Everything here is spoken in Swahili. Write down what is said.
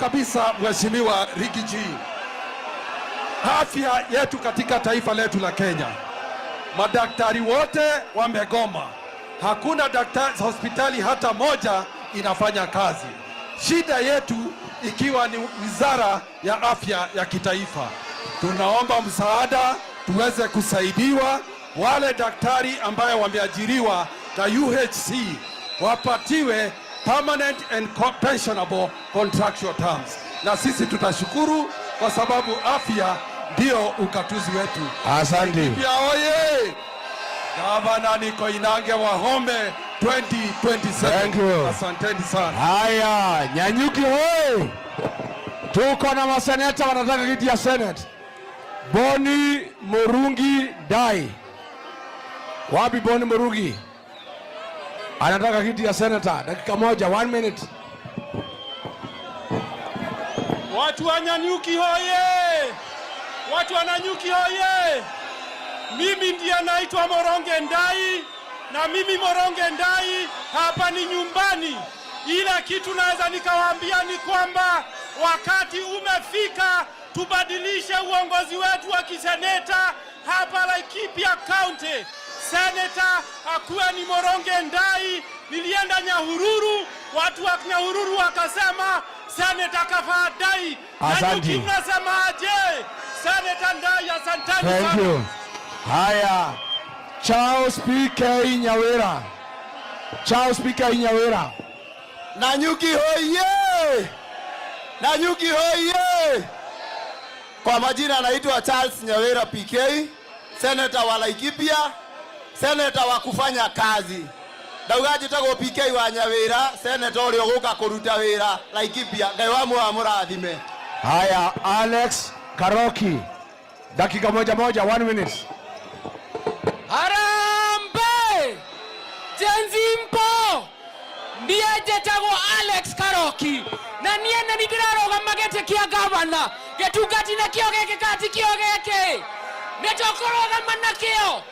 kabisa, Mheshimiwa Riggy G, afya yetu katika taifa letu la Kenya, madaktari wote wamegoma, hakuna daktari hospitali hata moja inafanya kazi. Shida yetu ikiwa ni wizara ya afya ya kitaifa. Tunaomba msaada tuweze kusaidiwa, wale daktari ambayo wameajiriwa na UHC wapatiwe permanent and pensionable contractual terms, na sisi tutashukuru kwa sababu afya ndio ukatuzi wetu. Asante. Laikipia oye! Gavana ni Koinange Wahome 2027. Thank you. Asanteni sana. Haya, Nanyuki hoi! Tuko na maseneta wanataka kiti ya Senate. Boni Murungi Dai. Wapi Boni Murungi? Anataka kiti ya senator. Dakika moja, one minute. Watu wa Nanyuki hoye! Watu wa Nanyuki hoye! Mimi ndiye naitwa Moronge Ndai, na mimi Moronge Ndai hapa ni nyumbani. Ila kitu naweza nikawaambia ni kwamba wakati umefika tubadilishe uongozi wetu wa kiseneta hapa Laikipia County. Seneta akuwe ni Moronge Ndai. Nilienda Nyahururu, watu wa Nyahururu wakasema Seneta Kafaa Ndai. Asante. Nanyuki mnasemaje? Seneta Ndai, asanteni Thank sana. You. Haya, Charles PK Nyawira. Charles PK Nyawira. Nanyuki hoye! Nanyuki hoye! Kwa majina anaitwa Charles Nyawira PK, senator wa Laikipia, senator wa kufanya kazi. Ndauga njĩtagwo PK wa Nyawira, senator ũrĩa ũgũka kũruta wĩra Laikipia. Ngai wa muoyo amũrathime. Haya, Alex Karoki. Dakika moja moja, one minute. Harambee! Gen Z mpo! Niĩ njĩtagwo Alex Karoki na niĩ nĩ ndĩrarũgama gĩtĩ kĩa gavana. Gĩtungati nakĩo gĩkĩ kana ti kĩo gĩkĩ? Nĩ tũkũrũgama nakĩo.